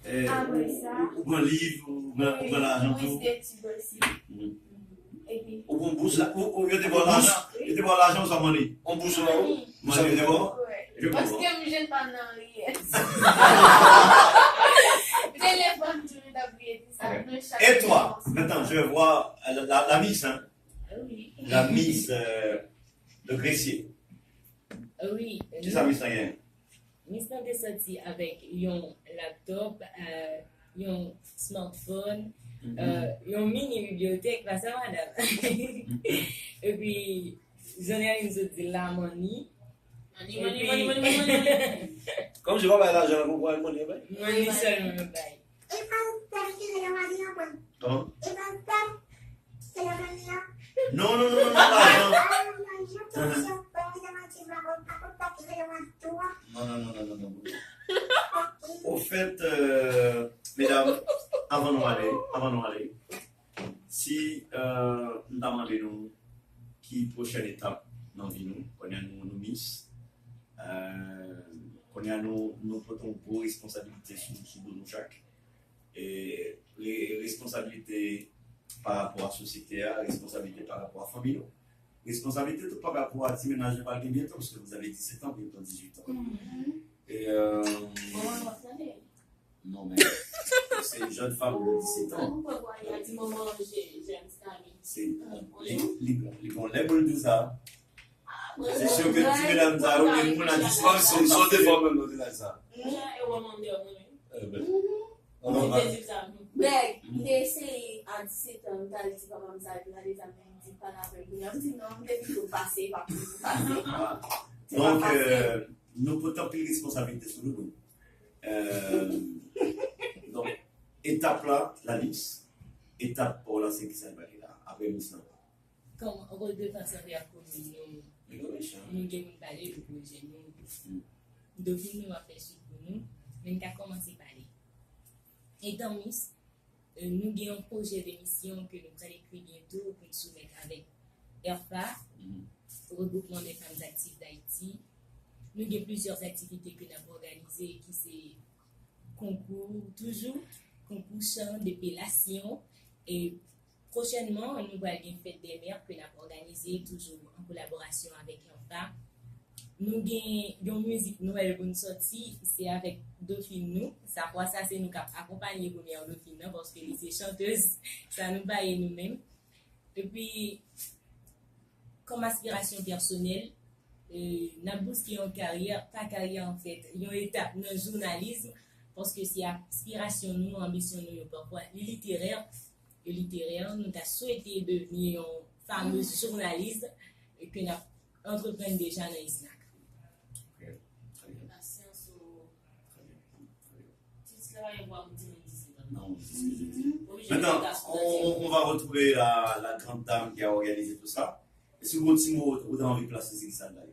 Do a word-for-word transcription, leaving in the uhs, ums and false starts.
Apre sa, ou pran liv, ou pran, ou pran lajan tou. Mwen se etid osi. Epi ou pran bous la, ou, ou, yo te ba w lajan, yo te ba w lajan, ou sa mande? On bous la, ou mande, yo te ba w? Paske m jwenn pa nan riyès. Telefòn tou, m t ap riyè di sa. Et toi, maintenant, je vois la, la, la Miss, hein? La Miss, euh, de Gressier. Wi. Kisa Miss lan genyen? Miss lan te soti avèk yon laptop, euh, yon smartphone, euh, yon mini bibliyotèk, pa sa, madanm? Epi, Journalyn sot di la, money. Money, money, money, money, money, money. Kòm si w pa bay lajan, pou w al money, bay. Money sèlman yo bay. Kòman? Non, non, non, non, non, lajan. Non, non, non, non, non, non. Ofèt, euh, medam, avan nou ale, avan nou ale, si, euh, m ta mande nou ki pwochèn etap nan vi nou, kounye a nou, nou Miss, euh, kounye a nou, nou pote yon gwo responsabilite sou, sou do nou chak. E re-, responsabilite pa rapò a sosyete a, responsabilite pa rapò a fanmi nou, responsabilite tou pa rapò a ti mennaj nou pral gen byento, paske vous avez dix-sept ans, byento dix-huit ans. E, euh, non, men se yon jèn fanm de dix-sept ans. Se, li, li, li gon lè pou l di sa. Se si ke ti medam sa yo gen moun a disèt an. Sa w te fè menm nan ti laj sa. Bèg, m te eseye a disèt an, m t al di papa m sa, epi l ale zam, men m di pa nan afè l kounye a, m di non, m te pito pase, pa pou m pase. Donk, euh, nou pote anpil responsablite sou nou. Euh, donk, etap la, la Miss, etap pa w la, se kisa l pale la, apre Miss lan? Kòm reprezantan de komin, nou, nou gen moun pale de pwojè nou. Dofin nou ap fè swit pou nou, men n ka kòmanse pale. Etan Miss, euh, nou gen yon pwojè de misyon ke nou pral ekri byento pou n soumèt avèk ERFA, Regroupement des Femmes Actives d'Haïti. Nou gen plizyè aktivite ke n ap òganize ki se konkou toujou, konkou chan, depilasyon, e pwochènman, nou pral gen fèt dè mè ke n ap òganize toujou an kolaborasyon avèk ERFA. Nou gen yon mizik Nwèl pou n sòti, se avèk dofin nou. Sa fwa sa, se nou k ap akonpanye premyè dofin nan, paske li se chantèz, sa nou pa ye nou menm. Epi, kòm aspirasyon pèsonèl, euh, n ap bouske yon karyè, pa karyè anfèt, yon etap nan jounalis, paske se aspirasyon nou, anbisyon nou yo pafwa, li literè, yo literè, nou ta swete devni yon famez jounalis ke n ap antreprann deja nan ISNAC. Ok, trè byen. Pasyans ou Tit la pa gen pou ap di moun disèt an. Non, c'est ce que je dis. Maintenant, on, on, on va retrouver la, la grande dame qui a organisé tout ça. Èske gon ti mo ou ta anvi plase sou kisa l pale?